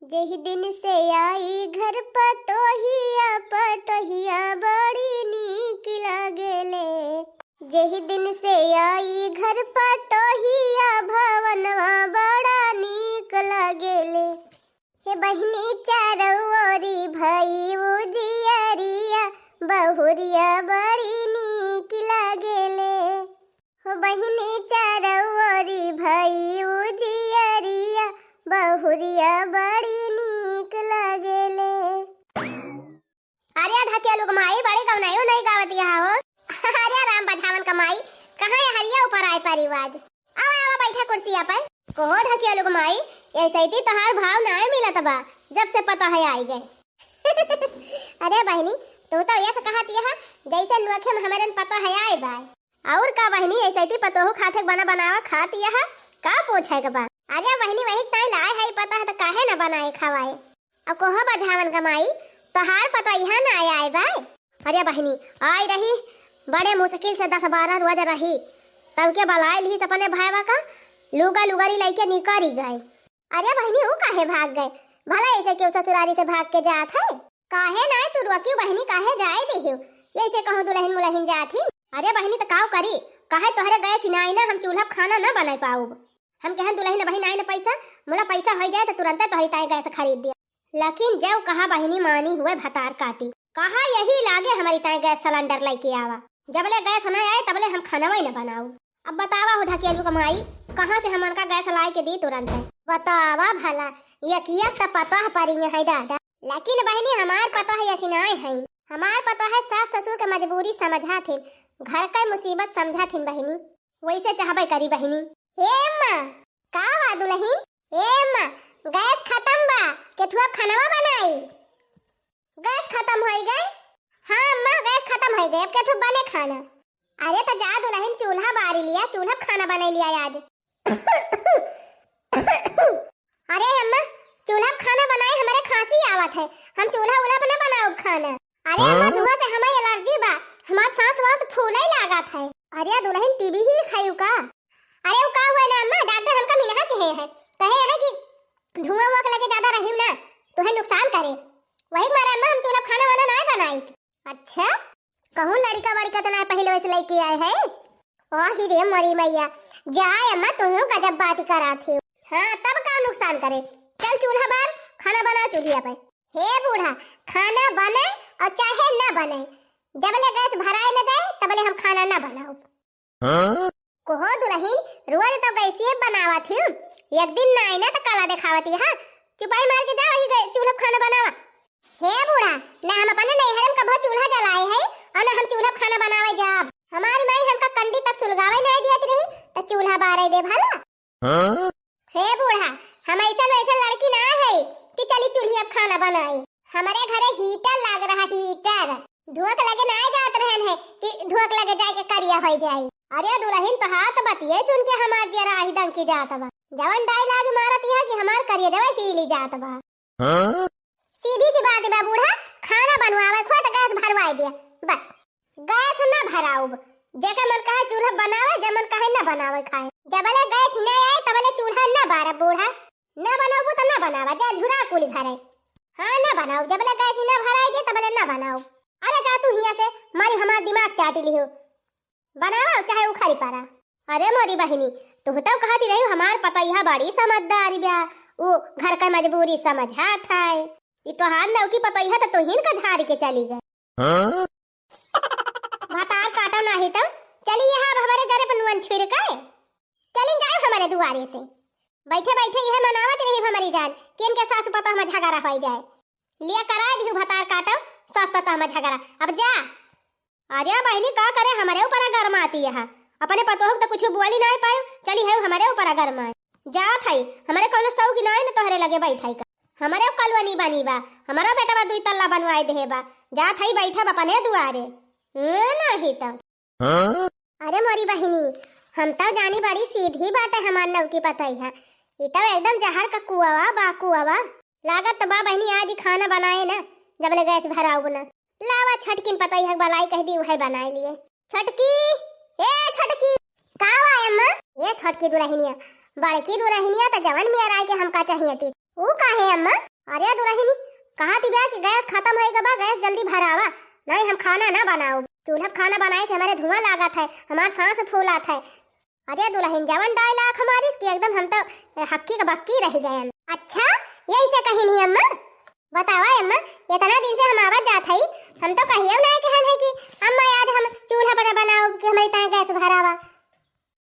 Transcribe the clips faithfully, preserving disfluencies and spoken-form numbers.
जेहि दिन से आई घर पतोहिया, पतोहिया बड़ी नीक लागेले। जेहि दिन से आई घर पतोहिया, भवनवा बड़ा नीक लागेले। हे बहिनी चारौ ओरी भई उजियरिया, बहुरिया बड़ी नीक लागेले। हो बहिनी चारौ ओरी भई उजियरिया, बहुरिया बड़ी नीक लागेले। अरे ढकेलू क माई, बड़ी गवनई उनई गावत यहाँ हो। अरे राम बझावन क माई, कहाँ ये हरिया ऊपर आए परिवाज? आवा, आवा, बैठा कुर्सिया पर। कहो ढकेलू क माई, ऐसे ही तोहार भाव नाय मिलत बा, जब से पतोह आई गए। अरे बहिनी, तू तो ऐसे कहत यह, जैसे नोखे में हमरन पतोह आई बाय। और का बहिनी, ऐसे ही पतोह खाथे बना बनावा खात यह, का पूछे के बा? अरे बहिनी, वही ताई लाए है पतोह, तो काहे न बनाए खवाए? अब कोहा बझावन क माई, तोहार पतोहिया ना आए, आए बाय? अरे बहिनी, आई रही, बड़े मुश्किल से दस बारह रोज रही, तब के बलाए ली अपने भाईवा का, लुगा लुगरी लइके निकरी गए। अरे बहिनी, ऊ काहे भाग गए? भला ऐसे क्यों ससुरारी से भाग के जात है? काहे नाय तू रोकी बहिनी, काहे जाए दिहियो? ऐसे कहूँ दुलहिन मुलहिन जात ही। अरे बहिनी, त काव करी? काहे तोहरे गैस ही नाई ना, हम चूल्हा प खाना ना बनाई पाउब। हम कहन दुलहिन बहिन आई ना पैसा, मुला पैसा होई जाए त तुरंते तोहरी ताई गैस खरीद दिया। लेकिन जब कहा बहिनी मानी हुए भतार काटी, कहा यही लागे हमारी ताई गैस सिलेंडर लेके आवा, जबले गैस ना आए तबले हम खाना वही ना बनाऊ। अब बतावा हो ढकेलू क माई, कहाँ से हम उनका गैस लाए के दी तुरंत? बतावा भला, यकिया त पतोह परी है दादा। लेकिन बहिनी, हमार पतोह ऐसी नाय है। हमार पतोह है, सास ससुर के मजबूरी समझा थिन, घर के मुसीबत समझा थिन बहिनी, वैसे चाहबे करी बहिनी। हे अम्मा, का बा दुलहिन? हे अम्मा, गैस खत्म बा, केथुआ खानवा बनाई। गैस खत्म होई गए? हाँ अम्मा, गैस खत्म होई गए, अब केथु बने खाना। अरे त जा दुलहिन, चूल्हा बारी लिया, चूल्हा प खाना बनाई लिया आज। अरे अम्मा, चूल्हा प खाना बनाए, हमारे खांसी आवत है, हम चूल्हा उल्हा प ना बनाउब खाना। अरे अम्मा, हाँ? धुआं से हमारे एलर्जी बा, हमार सांस वास फूले लागत है। अरे दुलहिन, टीबी ही खायू का? अरे उ का हुआ ना अम्मा, डॉक्टर हमका मिलहा कहे है, कहे है कि धुआं उआं के लगे ज्यादा रही ना, तुहे नुकसान करे, वही मारे अम्मा हम चूल्हा प खाना वाना ना बनाई। अच्छा, कहूँ लड़िका वड़िका त ना पहिले वैसे लेके आए है? ओ ही रे मोरी मैया, जाए अम्मा, तुहू गजब बात करा थी। हाँ, तब का नुकसान करे? चल चूल्हा बार, खाना बना चूल्हिया पे। हे बूढ़ा, खाना बने और चाहे ना बने, जबले गैस भराए न जाए, तबले हम खाना ना बनाउब। हाँ? कोहो दुलहिन, रोज तो गैसिए बनावत ही, एक दिन ना आई ना तो काला देखावत ही, हाँ? चुपाई मार के जा वही गै-, चूल्हा पे खाना बनावा। हे बूढ़ा, ना हम अपने नैहर में कभो चूल्हा जलाए है और ना हम चूल्हा पे खाना बनावे जाब। हमारी माई हमका कंडी तक सुलगावे ना दियत रही, तो चूल्हा बारे दे भला। हाँ? हे बूढ़ा, हम ऐसन वैसन लड़की ना है कि चली चूल्ही अब खाना बनाई। हमारे घरे हीटर लाग रहा, हीटर। धुआं के लगे ना जात रहन है कि धुआं के लगे जाए के करिया हो जाए। अरे दुलहिन, तोहार तो बतिये सुन के हमार जियरा आही दंकी जात बा। जवन डायलॉग मारत यह कि हमार करिया जवा हीली जात बा। हाँ? सीधी सी बात बा बूढ़ा, खाना बनवावे खोए तो गैस भरवाए दिया, बस। गैस ना भराउब, जेकर मन कहे चूल्हा बनावे, जे मन कहे ना बनावे खाए। जबले गैस ना आए तबले चूल्हा ना बारब बूढ़ा। ना बनाउबू तो ना बनावा, जा झुरा कुली घरे। हाँ ना बनाउब, जबले गैस ना भराए जे तबले ना बनाउब। अरे जा तू हिया से, मारी हमार दिमाग चाटी लिहो। बनावा चाहे उखारी पारा। अरे मोरी बहिनी, तुम तो कहती रही हमार पतैया बड़ी समझदार बा, उ घर का मजबूरी समझात है। ई तोहार नौकी पतैया तो तुहिन का झाड़ के चली गए। हाँ? भतार काटो नाही तो चली यहाँ अब हमारे घरे पर नुअन छिड़के। चली जाए हमारे दुआरे से। बैठे बैठे यह मनावत रही हमारी जान कि इनके सासु पतोह में झगड़ा हो जाए। लिया करा दिहु भतार काटो, सास पतोह में झगड़ा। अब जा। अरे बहिनी, का करे, हमरे ऊपर गरमाती है। अपने पतोह के तो कुछ बोली नाय पायो, चली है हमरे ऊपर गरमाए। जात है, हमरे कौनो शौक नाय न तोहरे लगे बैठाई का। हमरे कलवनी बनी बा, हमरो बेटवा दुई तल्ला बनवाए देहे बा। जात है बैठब अपने दुआरे। हम्म, नहीं तो। हाँ? अरे मोरी बहिनी, हम तो जानी बड़ी सीधी बात है हमार नौकी पतई है। ई तो एकदम जहर का कुआवा बा, कुआवा। लागत तो बा बहिनी, आज ही खाना बनाए ना, जबले गैस भराउब ना। लावा छोटकिन पतई है बलाई कह दी, वही बनाए लिए। छोटकी, ए छोटकी। का हुआ अम्मा? ए छोटकी दुलहिनिया, बड़की दुलहिनिया तो जवन मियर आए के हमका चाहिए थी। ऊ काहे अम्मा? अरे दुलहिनी, कहत बिया कि गैस खतम होइ गवा, गैस जल्दी भरावा, नाहीं हम खाना न बनाउब। चूल्हा पे खाना बनाए से हमरे धुआँ लागत है, हमार साँस फूलत है। अरे दुलहिन, जवन dialogue मारिस कि एकदम हम तउ हक्की क बक्की रहि गयन। अच्छा, यइसे कहिन ही अम्मा? बतावा अम्मा, एतना दिन से हम आवत जात हई, हम तउ कहियो नाहीं कहन है कि अम्मा आज हम चूल्हा पर बनाउब कि हमरे ताईं गैस भरावा।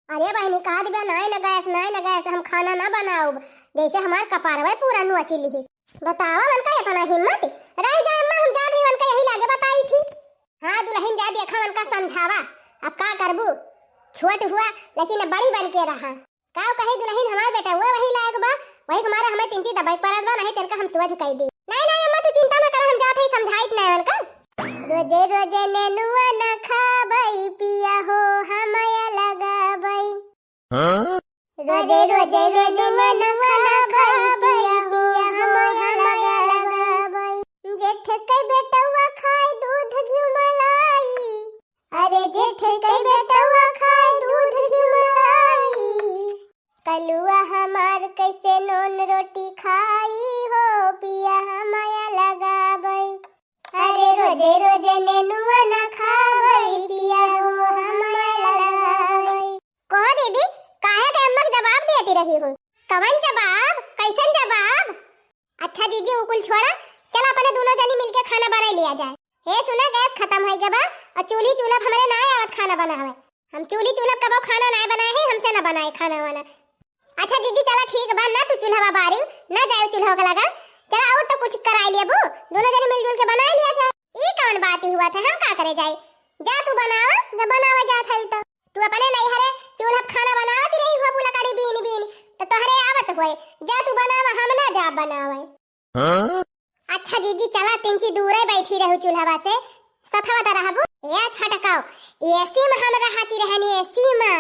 अरे बहिनी, कहत बिया नाहीं न गैस, नाहीं न गैस, हम खाना न बनाउब, जइसे हमार कपारवे पूरा नोचि लिहिस। बतावा उनका एतना हिम्मत, रहि जा अम्मा, हम जात हई उनका यही लागे बताई थी। हाँ दुलहिन, जा देखा उनका समझावा, अब का करबू, छोट हुआ लेकिन बड़ी बन के रहा। का कही दुलहिन, हमार बेटउवा वही लायक बा, वही के मारे हमें तिनची दबाई परत बा, नाहीं तिनका हम सोझ कइ दी। नाहीं, नाहीं अम्मा, तू चिंता न करा, हम जात हई समझाइत नाहीं उनका। रोजे रोजे नेनुआ न खाबई पिया हो, हम अलगाबई। हाँ? रोजे रोजे नेनुआ न खाबई पिया हो, हम अलगाबई। जेठ के बेटउवा खाए दूध घिउ मलाई, अरे जेठ के बेटउवा खाए दूध घिउ मलाई, कलुआ हमार कइसे नून रोटी खाई हो, पिया हम अलगाबई। अरे रोजे रोजे नेनुआ न खाबई, पिया हो हम अलगाबई। कहो दीदी, काहे के अम्मा के जवाब देती रही हो? कवन जवाब? कइसन जवाब? अच्छा जीजी, उ कुल छोड़ा, चला अपने दुनो जनी मिलके खाना बनाइ लिया जाए। हे सुना, गैस खतम होइ गवा अउर चूल्ही चूल्हा पे हमरे नाहीं आवत खाना बनावे। हम चूल्ही चूल्हा पे कबो खाना नाहीं बनाए हैं, हमसे न बनाए खाना वाना। अच्छा जीजी, चला ठीक बा, न तू चूल्हा बारी, न जाए चूल्हा के लगा, चला अउर तउ कुछ कराइ लेबू, दुनो जनी मिलजुल के बनाइ लिया जाए। ई कवन बात ही हुआ था, हम का करे जाए? जा तू बनावा, जब बनावा जात हई तउ। तू अपने नैहरे चूल्हा पे खाना बनावत रही हो, लकड़ी बीन बीन, तउ तोहरे आवत होए। जा तू बनावा, हम न जाब बनावे। हाँ? अच्छा जीजी, चला तिनची दूरे बैठी रहू चूल्हवा से, सथवा त रहबू। ए छटकउ, एसी में हम रहती रहनी, एसी में,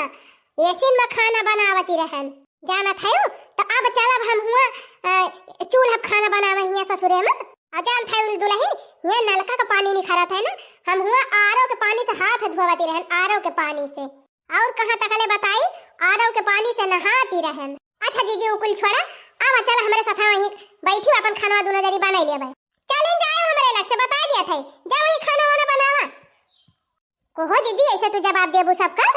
एसी में खाना बनावती रहन। जानत हयू, त अब चलब हम हुआँ, अ, चूल्हा पे खाना बनावे हियाँ ससुरे में। अउर जानत हयू दुलहिन, हियाँ नलका क पानी निखरत है न, हम हुआँ आरो के पानी से हाथ धोवती रहन, आरो के पानी से। अउर कहाँ तकले बताई, आरो के पानी से नहाती रहन। अच्छा जीजी, उ कुल छोड़ा, अब चल हमरे साथ वहीं बैठी, अपन खानवा दुनो जनी बनाइ लेबै। चलिन जाए, हमरे लग से बताइ दिया था, जा वहीं खाना वाना बनावा। कहो जीजी, अइसे तू जवाब देबू सबका?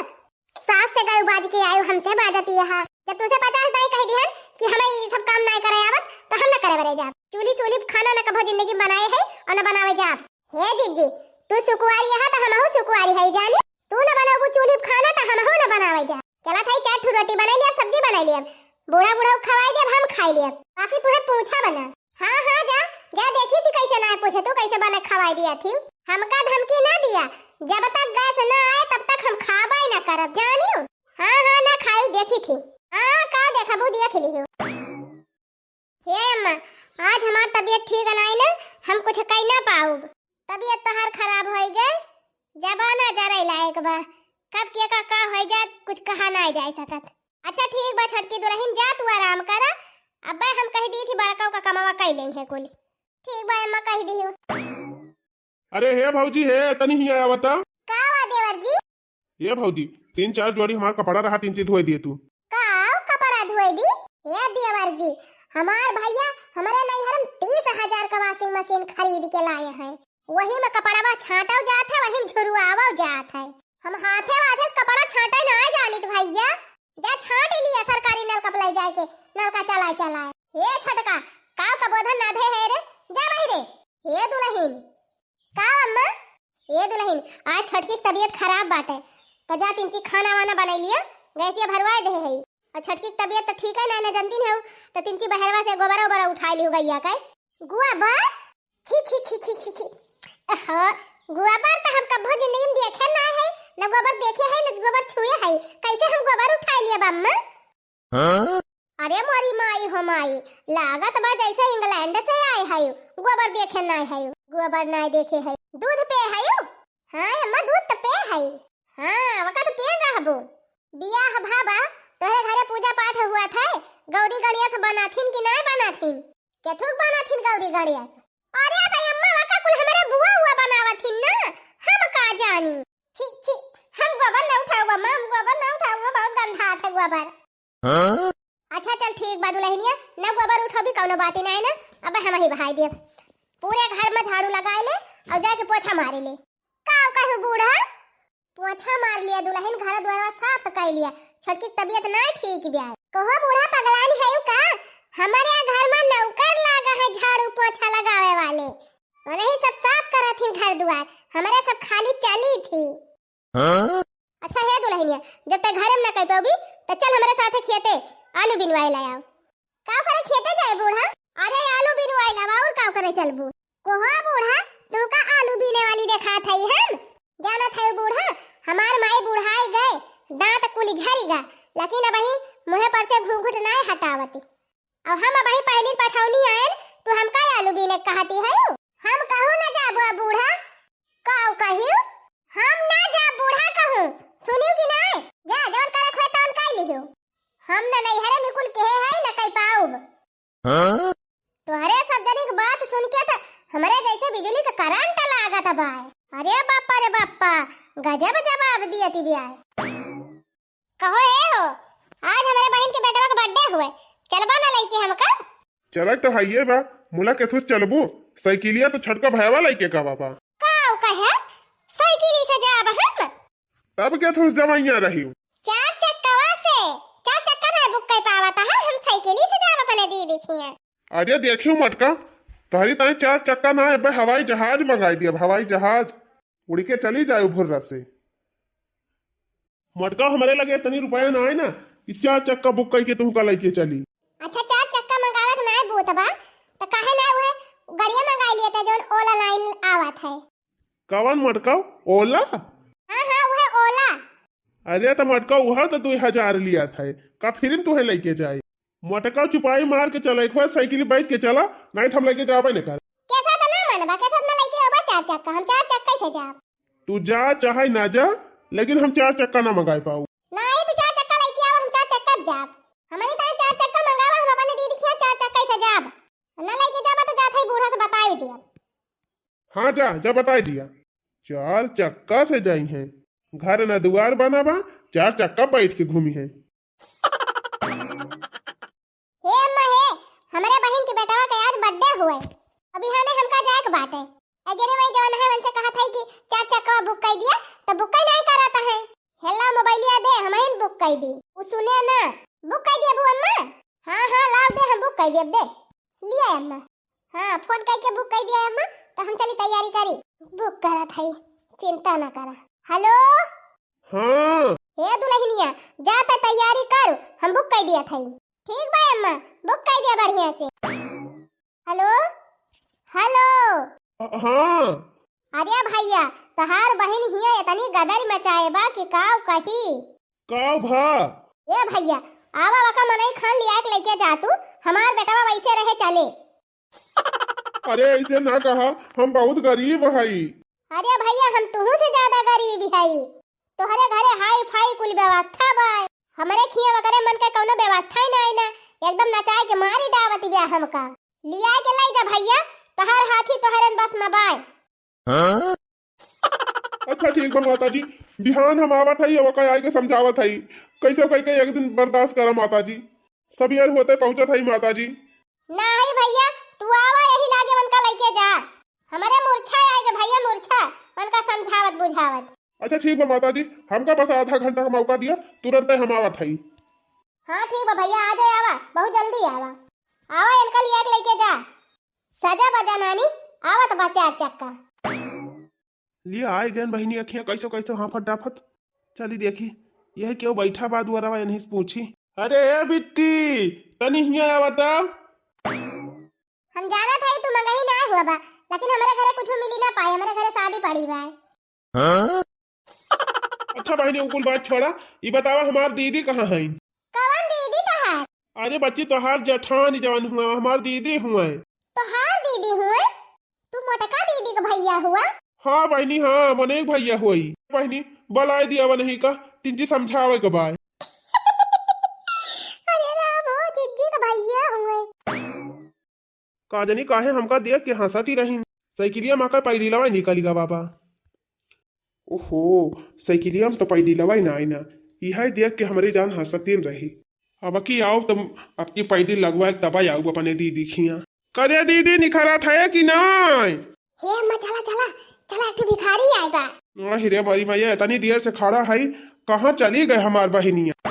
सास से गयू बाज के आयू, हमसे बाजती है। जब तुमसे पचास दाई कहि दिहन कि हमें ई सब काम नाहीं करे आवत, त हम न करे बरे जाब। चूल्ही सूल्ही पे खाना न कभो जिंदगी में बनाए है अउर न बनावे जाब। हे जीजी, तू सुकुवारी है त हमहू सुकुवारी है जानी। तू न बनउबू चूल्ही पे खाना त हमहू न बनावे जाब। चला थाई चार ठो रोटी बनाइ लिया, सब्जी बनाइ लिया, बूढ़ा बूढ़ा खवाइ देब, हम खाइ लिया, बाकी तुहे पूछा बना। हाँ, हाँ, जा, जा, देखी थी कइसे नाहीं पूछे, तू कइसे बना खवाइ दिया थी। हमका धमकी न दिया, जब तक गैस न आए तब तक हम खाबइ न करब, जानियो। हाँ, हाँ, न खाई, देखी थी। हाँ, का देखबू, देख लियो। हे अम्मा, आज हमार तबियत ठीक नाहीं न, हम कुछ कइ न पाउब। तबियत तोहार खराब होइ गए, जबाना जरइ लायक बा। कब केका का होइ जात, कुछ कहा नाहीं जाइ सकत। अच्छा ठीक बा छोटकी दुलहिन, जा तू आराम करा। अब्बे हम कहि दी थी बड़कउ क कमवा कइ लेइहैं कुल। ठीक बा अम्मा, कहि दी हूँ। अरे हे भौजी, हे तनी हियाँ आवा त। का हुआ देवर जी? हे भौजी, तीन चार जोड़ी हमार कपड़ा रहा, तिनची धोइ दिहे तू। का कपड़ा धोइ दी? हे देवर जी, हमार भइया हमरे नैहर में तीस हजार क washing machine खरीद के लाए हैं। वही में कपड़वा छांटउ जात है, वही में झुरुआवउ जात है। हम हाथे वाथे से कपड़ा छांटे नाहीं जानित भइया। जा छांट लिया सरकारी नलका पे लइ जाइ के, नलका चलाए चलाए। हे छोटका, का कबोधन ना धे है रे, जा वही रे। हे दुलहिन, का अम्मा? ए दुलहिन, आज छोटकी क तबियत खराब बाटे, त जा तिनची खाना वाना बनाइ लिया, गैसिया भरवाइ देहे है। अउर छोटकी क तबियत त ठीक है नाहीं, न जनती हउ, त तिनची बहरवा से गोबरा ओबरा उठाइ लिहु गइया के। गोबर? छी, छी, छी, छी, छी, छी। अहो, गोबर त हम कभो जिंदगी में देखे नाहीं है, न गोबर देखे है, न गोबर छुए है। कइसे हम गोबर उठाइ लिया अम्मा? हाँ? अरे मोरी माई हो माई, लागत बा जइसे इंग्लैंड से आए हयू, गोबर देखे नाहीं हयू, गोबर नाहीं देखे हयू। दूध पे हयू? हाँ अम्मा, दूध त पे हई। हाँ, वका त पे रहबू। बियाह भाबा, तोहरे घरे पूजा पाठ हुआ था, गौरी गणेश बनाथिन कि नाहीं बनाथिन? केथुक बनाथिन गौरी गणेश? अरे भाई अम्मा, वका कुल हमरे बुआ हुआ बनावथिन ना, हम का जानी। छी, छी, हम गोबर न उठाउब अम्मा, हम गोबर न उठाउब, बहुत गंधात है गोबर। हाँ? अच्छा चल ठीक बा दुलहिनिया, न गोबर उठउबी कउनो बात ही नाहीं ना, अब हम ही बहाई दियब। पूरे घर में झाड़ू लगाए ले और जाके पोछा मारे ले। का कहू बूढ़ा? पोछा मार लिया दुल्हन, घर द्वार साफ कर लिया। छोटकी की तबीयत ना ठीक बिया। कहो बूढ़ा पगलान है का? हमारे यहाँ घर में नौकर लागा है झाड़ू पोछा लगावे वाले। वही सब साफ करत ही घर द्वार। हमारे सब खाली चली थी। हाँ? अच्छा हे दुल्हनिया, जब तक घरे में ना कर पाओगी, तो चल हमारे साथे खेते आलू बिनवाए लाया। का करे खेते जाए बूढ़ा? अरे आलू बिनवाए लावा, और का करे चलबू? कोहो बूढ़ा, तू का आलू बीने वाली देखात हई हम? जानत हई बूढ़ा, हमार माई बुढ़ाई गए, दांत कुल झरी गा, लेकिन अबही मुँहे पर से घूंघट नाय हटावती। और हम अबही पहली पठौनी आयन, तू हमका आलू बीने कहती है? हम कहूँ न जाबो बूढ़ा, काऊ कहियो? हम ना जा बूढ़ा कहूँ, सुनियो कि नाय? जा जवन करे खोए तवन कर लियो। हम न नैहरे में कुल केहे है न कह पाउब। हाँ? तोहरे सब जनी के बात सुन के त हमरे जैसे बिजली के करंट लागत बा। अरे बापा रे बापा, गजब जवाब दियती बिया। कहो ए हो, आज हमरे बहिन के बेटवा के बर्थडे हुए, चलबा ना लइके हमका? चलत तो हइये बा, मुला केथुस चलबू? साइकिलिया तो छोटका भयवा लइके गवा बा। काऊ कहे? साइकिली से जाब हम? तब केथुस जवैया रही? चार चक्कवा से, चार चक्का ना बुक कर पावत है, हम साइकिली से जाब अपने दीदी खिया। अरे देखियो मटका, तोहरी ताई चार चक्का ना, अबे हवाई जहाज मंगाई दियब, हवाई जहाज। उड़ के चली जाए भुर्रा से। मटका, हमरे लगे इतनी रुपया ना आए ना कि चार चक्का बुक करके तुमका लेके चली। अच्छा, चार चक्का मंगावे के नाय बूत बा, त काहे ना उहे गड़िया मंगाई लिए त जौन ओला लाइन आवत है। कवन मटका? ओला? हाँ, हाँ, उहे ओला। अरे त मटका, उहा त दो हजार लिया था, का फिर तुहे लेके जाए? मटका चुपाई मार के चला, एक बार साइकिल बैठ के चला, नहीं त हम लेके जाबे न कर। कैसा त ना मनबा, कैसा त ना लेके आबा चार चक्का, हम चार चक्का से जाब। तू जा चाहे ना जा, लेकिन हम चार चक्का ना मंगाए पाऊ। नाही, तू चार चक्का लेके आवा, हम चार चक्का जाब। हमनी तान चार चक्का मंगावा, हम अपने दीदी खिया चार चक्का से जाब। ना लेके जाबा तो जात है बूढ़ा से बताई दिया। हाँ जा, जा बताई दिया। चार चक्का से जाई हैं, घर न दुआर बना बा, चार चक्का बैठ के घूमी हैं। हे अम्मा हे, हमरे बहिन के बेटवा के आज बर्थडे हुए, अभी हाने हमका जाए के बाटे। अगेरे वही जवन है उनसे कहा था कि चार चक्का बुक कर दिया, तो बुक ही नहीं करता है। हेला मोबाइलिया दे, हम ही बुक कर दी। उ सुने ना, बुक कर दिया बू अम्मा। हाँ हाँ, लाओ दे, हम बुक कर दिया दे। लिया अम्मा। हाँ, फोन करके बुक कर दिया अम्मा, तो हम चली तैयारी करी। बुक करत है, चिंता ना करा। हेलो। हाँ। हे दुल्हनिया, जा त तैयारी कर, हम बुक कर दिया था। ठीक बा अम्मा, बुक कर दिया बढ़िया से। हेलो, हेलो। अ, हाँ। अरे भैया, तोहार बहिन हिया इतनी गदर मचाए बा कि काव कही। काव भा? ए भैया, आवा वका मनई खान लिया के लेके जा तू, हमार बेटवा वैसे रहे चले। अरे ऐसे ना कहा, हम बहुत गरीब हई। अरे भैया, हम तुहू से ज्यादा गरीब हई। तोहरे घरे हाई फाई कुल व्यवस्था बा, हमरे खिया वगैरह मन के कौनो व्यवस्था ही ना, ना, एकदम नचाए के मारी डावत बिया हमका। लिया के लाई जा भैया, तोहार हाथी तोहरन बस में बाय। हाँ? अच्छा ठीक बा माता जी, बिहान हम आवत हई, ओका आए के समझावत हई, कैसे कह के एक दिन बर्दाश्त करा माता जी, सब यार होते पहुँचत हई माता जी। नाही भैया, तू आवा यही लागे उनका लइके जा, हमरे मूर्छा आए के भैया मूर्छा, उनका समझावत बुझावत। अच्छा ठीक बा माता जी, हमका बस आधा घंटा का मौका दिया, तुरंत हम आवत हई। हाँ ठीक बा भैया, आ जाए आवा, बहुत जल्दी आवा, आवा इनका लिया के लइके जा। सजा बजा नानी, आवत बा चार चक्का। लिया आए गन बहिनी अखियाँ कैसो कैसो हाफत डाफत। चली देखी, यह केहू बैठा बा दुआरवा, इन्हीं से पूछी। अरे ए बिट्टी, तनी हिया आवा त। हम जानत हई तू मंगही ना हुआ बा, लेकिन हमरे घरे कुछ मिली ना पाए, हमरे घरे शादी पड़ी बा। हाँ? अच्छा बहिनी, उ कुल बात छोड़ा, ई बतावा हमार दीदी कहाँ हईन? कवन दीदी तोहार? अरे बच्ची, तोहार जेठानी जवन हुआ, हमार दीदी हुए। तोहार दीदी हुए? तू मोटका दीदी के भैया हुआ? हाँ बहिनी, हाँ, मने एक भैया हुई। बहिनी, बुलाए दिया वनही का, तिनजी समझावे के बाय। अरे राम हो, जिज्जी के भैया हुए। का जानी काहे हमका देख के हंसत ही रहीन। साइकिलिया मा का पैडिलवा निकल गा बाबा। ओहो, साइकिलिया में तो पैडिलवा ही ना आई ना। इहे देख के हमरे जान हंसतीन रही। अब की आओ तब अब की पैडिल लगवा तब आऊ अपने दीदी खिया। करे दीदी, निखरत है कि नाय? हे अम्मा, चला, चला, चला, एक ठो भिखारी आए बा। अरे रे बड़ी मैया, इतनी देर से खड़ा है, कहाँ चली गए हमार बहिनिया?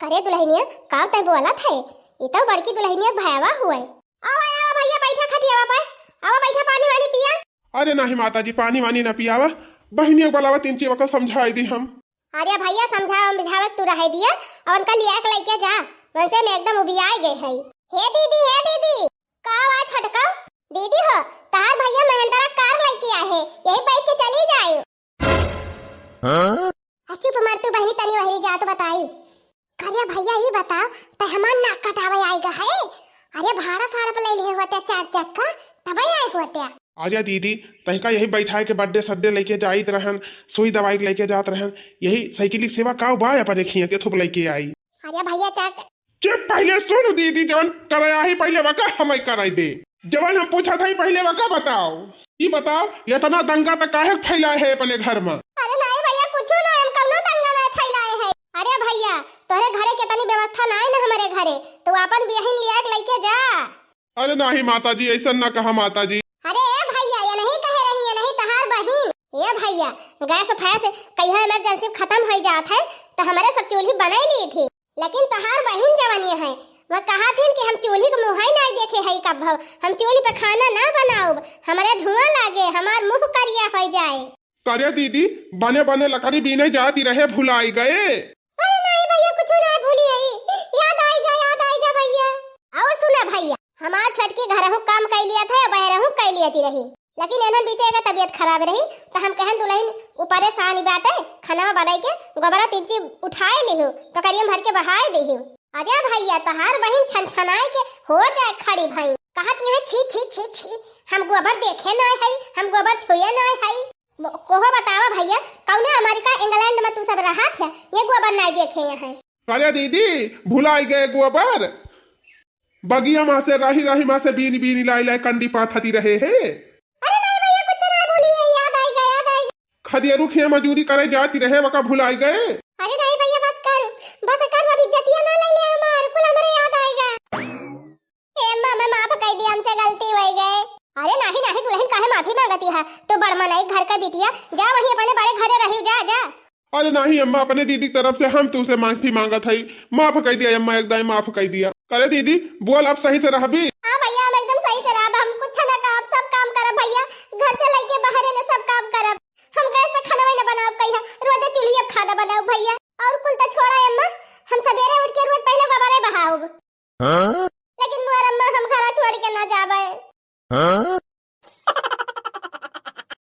करे दुल्हनिया, का तै बोलत है? ई तो बड़की दुल्हनिया भयावा हुए। आवा, आवा भैया, बैठा खटियावा पे। आवा, बैठा, पानी वानी पिया। अरे नहीं माता जी, पानी वानी ना पियावा। बहिनिया के बुलावा, तीन चीज को समझाई दी हम। अरे भैया, समझावा बुझावा तू रहे दिया, और उनका लिया के लेके जा। वैसे में एकदम उबियाए गए है। हे दीदी, हे दीदी। का हुआ छोटका? दीदी हो, तहार भैया महेंद्रा कार लेके आए हैं, यही बैठ के चली जाए। हाँ? आ, चुप मार तू बहिनी, तनी वहरी जा तो बताई। अरे भैया, ई बताओ, तै हमार नाक कटावे आएगा है? अरे भाड़ा साड़ा पे ले लिए होते चार चक्का, तबे आए होते। आजा दीदी, तहिका यही बैठाए के बर्थडे सड्डे लेके जाइत रहन, सुई दवाई लेके जात रहन, यही साइकिल की सेवा का बा अपन एक हिया के थुप लेके आई। अरे भैया, चार चक्का। चुप, पहले सुन दीदी, जवन कराया ही पहले वका हमें कराई दे। जवन हम पूछा था पहले वका बताओ। ई बताओ, इतना दंगा त काहे फैलाए है अपने घर में? अरे नहीं भैया, कुछ ना, हम कौनो दंगा नहीं फैलाए है। अरे भैया, तोहरे घरे कितनी व्यवस्था ना है ना हमारे घरे, तो अपन बियहिन लिया के लेके जा। अरे नहीं माता जी, ऐसा ना कहा माता जी। अरे ए भैया, ये नहीं कहे रही, ये नहीं तहार बहिन। ए भैया, गैस फैस कहिया इमरजेंसी खत्म हो जात है, तो हमारे सब चूल्ही बनाई ली थी। लेकिन तहार बहिन जवन ये है, वह कहा थी कि हम चूल्ही के मुँह ही नहीं देखे है कब, हम चूल्ही पे खाना ना बनाउब, हमारे धुआं लागे, हमार मुँह करिया हो जाए। करे दीदी, बने बने लकड़ी बीने जाती रहे, भुलाई गए। अरे नहीं भैया, कुछ ना भूली है, याद आएगा, याद आएगा भैया। और सुना भैया, हमार छोटकी घरहू काम कर लिया था, बहरहू कर लिया थी रही, लेकिन एनहन बीचे एकर तबीयत खराब रही, तो हम कहन दुल्हन ऊपरे सानी बाटे, खाना बनाई के गोबरा तिज्जी उठाए लिहू, टोकरिया में भर के बहाए दिहू। अरे भैया, तहार बहिन छनछनाए के हो जाए खड़ी भई, कहत नहीं, "छी, छी, छी, छी, हम गोबर देखे ना है, हम गोबर छुए ना है।" कोहो बतावा भैया, कौने अमेरिका, इंग्लैंड में तू सब रहत है, ये गोबर नहीं देखे यहाँ? अरे दीदी, भुलाई गए गोबर। बगिया मा से, राही राही मा से बीनी बीनी लाई लाई कंडी पाथती रहे है। अरे नहीं भैया, कुछ ना भूली है, याद आएगा, याद आएगा। खदियरू खे मजूरी करे जाती रहे, वका भुलाई गए। अरे नहीं भैया, बस कर, बस कर, अब इज्जतिया ना ले ले हमार, कुल हमरे याद आएगा। ए अम्मा, मैं माफ कर दी, हमसे गलती हो गए। अरे नहीं नहीं दुल्हन, काहे माफी मांगती है? तू बड़ मनई घर का बिटिया, जा वहीं अपने बड़े घरे रही, जा जा। अरे नहीं अम्मा, अपने दीदी की तरफ से हम तुमसे माफी मांगत हई। माफ कर दिया अम्मा, एकदम माफ कर दिया। करे दीदी, बोल अब सही से रहबी? हाँ भैया, हम एकदम सही से रहब, हम कुछ ना कहब, सब काम करब भैया, घर से लेके बाहर ले सब काम करब। हम गैस पे खाना वाना बनाउब कहिया, रोजे चूल्ही अब खाना बनाउब भैया। और कुल तो छोड़ा अम्मा, हम सवेरे उठ के रोज पहले गोबरे बहाउब। हाँ? लेकिन मोर अम्मा, हम घरा छोड़ के ना जाबे। हाँ?